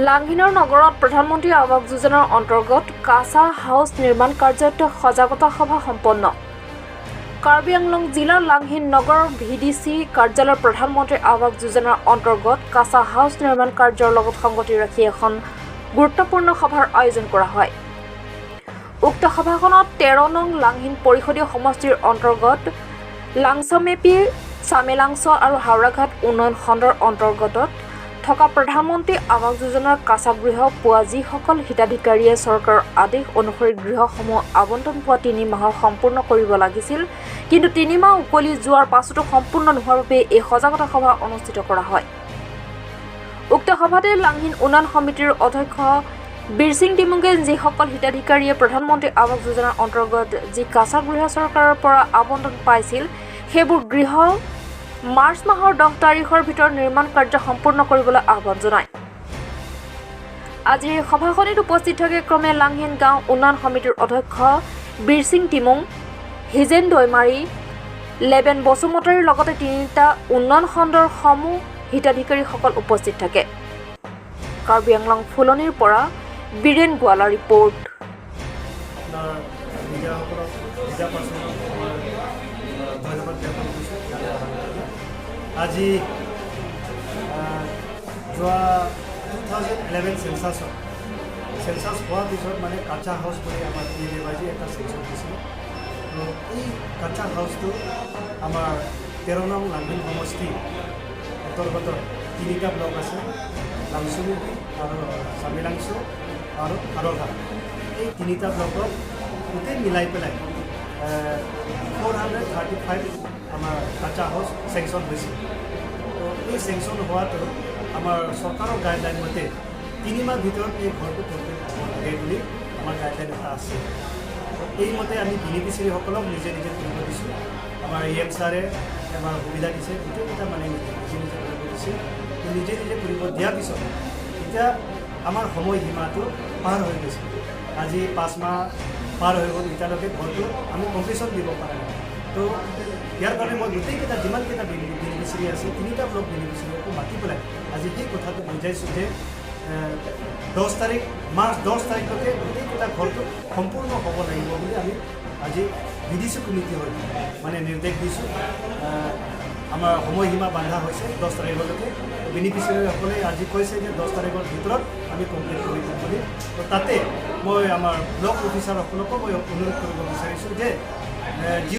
লাংহিনৰ নগৰত প্ৰধানমন্ত্ৰী আৱাস যোজনাৰ অন্তৰ্গত কাঁচা হাউচ নিৰ্মাণ কাৰ্যত সজাগতা সভা সম্পন্ন। কাৰ্বি আংলং জিলাৰ লাংহিন নগৰৰ ভিডিচি কাৰ্যালয়ৰ প্ৰধানমন্ত্ৰী আৱাস যোজনাৰ অন্তৰ্গত কাঁচা হাউচ নিৰ্মাণ কাৰ্যৰ লগত সংগতি ৰাখি এখন গুৰুত্বপূৰ্ণ সভাৰ আয়োজন কৰা হয়। উক্ত সভাখনত 13 নং লাংহিন পৰিষদীয় সমষ্টিৰ অন্তৰ্গত লাংচমেপি, চামেলাংছ আৰু হাওৰাঘাট উন্নয়ন খণ্ডৰ অন্তৰ্গতত থকা প্ৰধানমন্ত্ৰী আৱাস যোজনাৰ কাঁচা গৃহ পোৱা যিসকল হিতাধিকাৰীয়ে চৰকাৰৰ আদেশ অনুসৰি গৃহসমূহ আবণ্টন পোৱা 3 মাহৰ সম্পূৰ্ণ কৰিব লাগিছিল, কিন্তু 3 মাহ উকলি যোৱাৰ পাছতো সম্পূৰ্ণ নোহোৱাৰ বাবে এই সজাগতা সভা অনুষ্ঠিত কৰা হয়। উক্ত সভাতে লাংহিন উন্নয়ন সমিতিৰ অধ্যক্ষ বীৰসিং তিমুঙে যিসকল হিতাধিকাৰীয়ে প্ৰধানমন্ত্ৰী আৱাস যোজনাৰ অন্তৰ্গত যি কাঁচা গৃহ চৰকাৰৰ পৰা আবণ্টন পাইছিল, সেইবোৰ গৃহ মাৰ্চ মাহৰ 10 তাৰিখৰ ভিতৰত নিৰ্মাণ কাৰ্য সম্পূৰ্ণ কৰিবলৈ আহ্বান জনায়। আজিৰ এই সভাখনিত উপস্থিত থাকে ক্ৰমে লাংহিন গাঁও উন্নয়ন সমিতিৰ অধ্যক্ষ বীৰসিং তিমুং, হিজেন দৈমাৰী, লেবেন বসুমতাৰীৰ লগতে তিনিটা উন্নয়ন খণ্ডৰ সমূহ হিতাধিকাৰীসকল উপস্থিত থাকে। কাৰ্বি আংলং ফুলনিৰ পৰা বীৰেণ গোৱালা ৰিপৰ্ট। আপোনাৰ মিডিয়াসকলক, মিডিয়া পাৰ্চনক আমাৰ ধন্যবাদ জ্ঞাপন কৰিছোঁ ইয়ালৈ অহাৰ কাৰণে। আজি যোৱা 2011 চেঞ্চাছত, চেঞ্চাছ হোৱাৰ পিছত মানে কাঁচা হাউচ বুলি আমাৰ পিএমএৱাইজি এটা চেঞ্চন দিছিলে। তো এই কাঁচা হাউচটো আমাৰ 13 নং লাংহিন সমষ্টি অন্তৰ্গত তিনিটা ব্লক আছে, লাংচুমুখী আৰু চামিলাংচু আৰু হাৰঘাট। এই তিনিটা ব্লকত গোটেই মিলাই পেলাই 435 আমাৰ কাঁচা হাউচ চেংচন হৈছিল। তো এই চেংচন হোৱাটো আমাৰ চৰকাৰৰ গাইডলাইন মতে 3 মাহ ভিতৰত এই ঘৰটো কমপ্লিট হ'ব লাগে বুলি আমাৰ গাইডলাইন এটা আছে। তো এইমতে আমি বেনিফিচিয়াৰীসকলক নিজে নিজে কৰিব দিছোঁ। আমাৰ ই এম ছাৰে আমাৰ সুবিধা দিছে, গোটেইকেইটা মানে নিজে নিজে কৰিব দিছে। তো নিজে নিজে কৰিব দিয়াৰ পিছত এতিয়া আমাৰ সময়সীমাটো পাৰ হৈ গৈছে। আজি 5 মাহ পাৰ হৈ গ'ল, এতিয়ালৈকে ঘৰটো আমি কমপ্লিশ্যন দিব পৰা নাই। তো ইয়াৰ কাৰণে মই গোটেইকেইটা যিমানকেইটা বেনিফিচিয়াৰী আছে, তিনিটা ব্লক বেনিফিচিয়াৰীকো মাতি পেলাই আজি সেই কথাটো বুজাইছোঁ যে 10 তাৰিখ, মাৰ্চ 10 তাৰিখলৈকে গোটেইকেইটা ঘৰটো সম্পূৰ্ণ হ'ব লাগিব বুলি আমি আজি ভিডিচি কমিটি হৈ মানে নিৰ্দেশ দিছোঁ। আমাৰ সময়সীমা বান্ধা হৈছে 10 তাৰিখলৈকে। বেনিফিচিয়াৰীসকলে আজি কৈছে যে 10 তাৰিখৰ ভিতৰত আমি কমপ্লিট কৰি দিম বুলি। তো তাতে মই আমাৰ ব্লক অফিচাৰসকলকো মই অনুৰোধ কৰিব বিচাৰিছোঁ যে যি